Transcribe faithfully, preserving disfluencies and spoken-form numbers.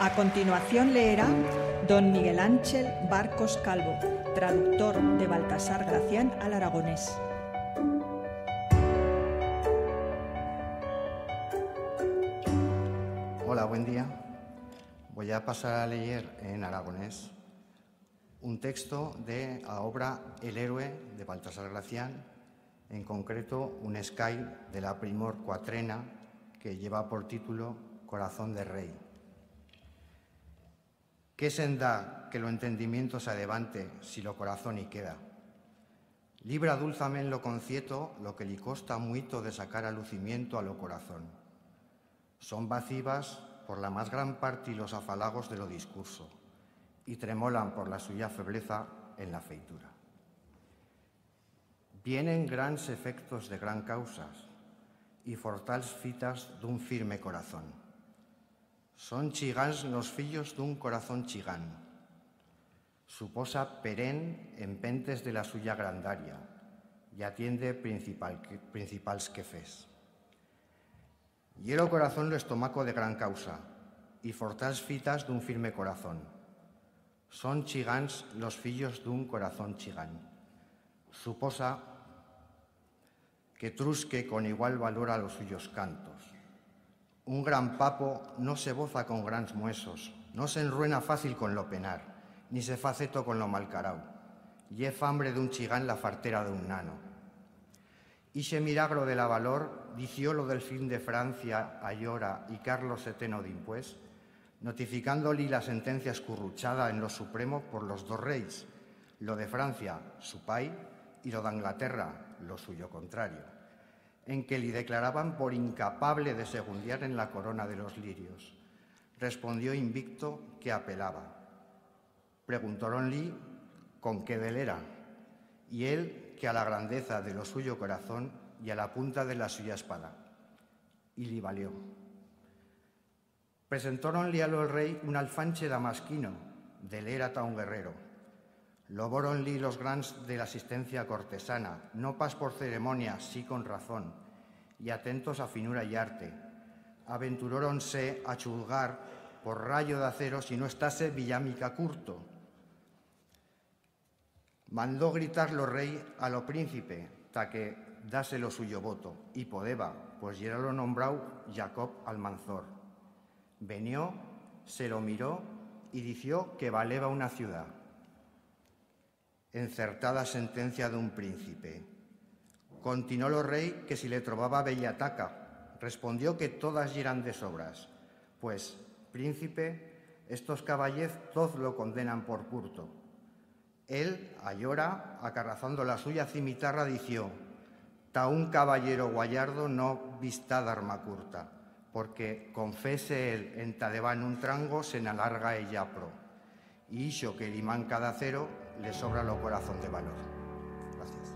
A continuación leerá don Miguel Ángel Barcos Calvo, traductor de Baltasar Gracián al aragonés. Hola, buen día. Voy a pasar a leer en aragonés un texto de a obra El héroe de Baltasar Gracián, en concreto un escai de la primor cuatrena que lleva por título Corazón de rei. Qué se'n da que lo entendimiento s'adevante si lo corazón i queda? Libra dulzament lo concieto lo que li costa muito de sacar a lucimiento a lo corazón. Son vacivas por la mas gran parti los afalagos de lo discurso y tremolan por la suya febleza en la feitura. Vienen grans efectos de gran causas y fortals fitas d'un firme corazón. Son chigans los fillos d'un corazón chigan. Suposa perén en pentes de la suya grandaria y atiende principal que, principals quefes. Ye lo corazón l'estomaco de gran causa y fortals fitas d'un firme corazón. Son chigans los fillos d'un corazón chigan. Suposa que trusque con igual valor a los suyos cantos. Un gran papo no se boza con grans muesos, no s'enruena fácil con lo penar, ni se fa ceto con lo malcarau. Ye fambre d'un chigan la fartera d'un nano. Ixe miragro de la valor dició lo delfín de Francia ayora y Carlos seteno dimpués, notificando-li la sentencia escurruchada en lo Supremo por los dos reis, lo de Francia, su pai, y lo d'Anglaterra, lo suyo contrario, en que li declaraban por incapable de segundiar en la corona de los lirios. Respondió invicto que apelaba. Preguntóron-li con qué d'el era, y él que a la grandeza de lo suyo corazón y a la punta de la suya espada. Y li valió. Presentóron-li a lo rei un alfanche damasquino, d'el era ta un guerrero. Lobóron-li los grans de l'asistencia cortesana, no pas por ceremonia, sí con razón, y atentos a finura y arte. Aventuróronse a chulgar por rayo d'acero si no estase bella mica curto. Mandó gritar lo rei a lo príncipe ta que dase lo suyo voto, y podeba, pues yera lo nombrau Jacob Almanzor. Venió, se lo miró y dició que valeba una ciudat. Encertada sentencia d'un príncipe. Continuó lo rei que si le trobaba bella taca. Respondió que todas yeran de sobras, pues, príncipe, estos caballez toz lo condenan por curto. Él, ayora, acarrazando la suya cimitarra, dició: Ta un caballero guayardo no bi'stá d'arma curta, porque, con fer-se él enta debant un trango, se'n alarga ella pro. Y ixo que li manca d'acero, le sobra lo corazón de valor. Gracias.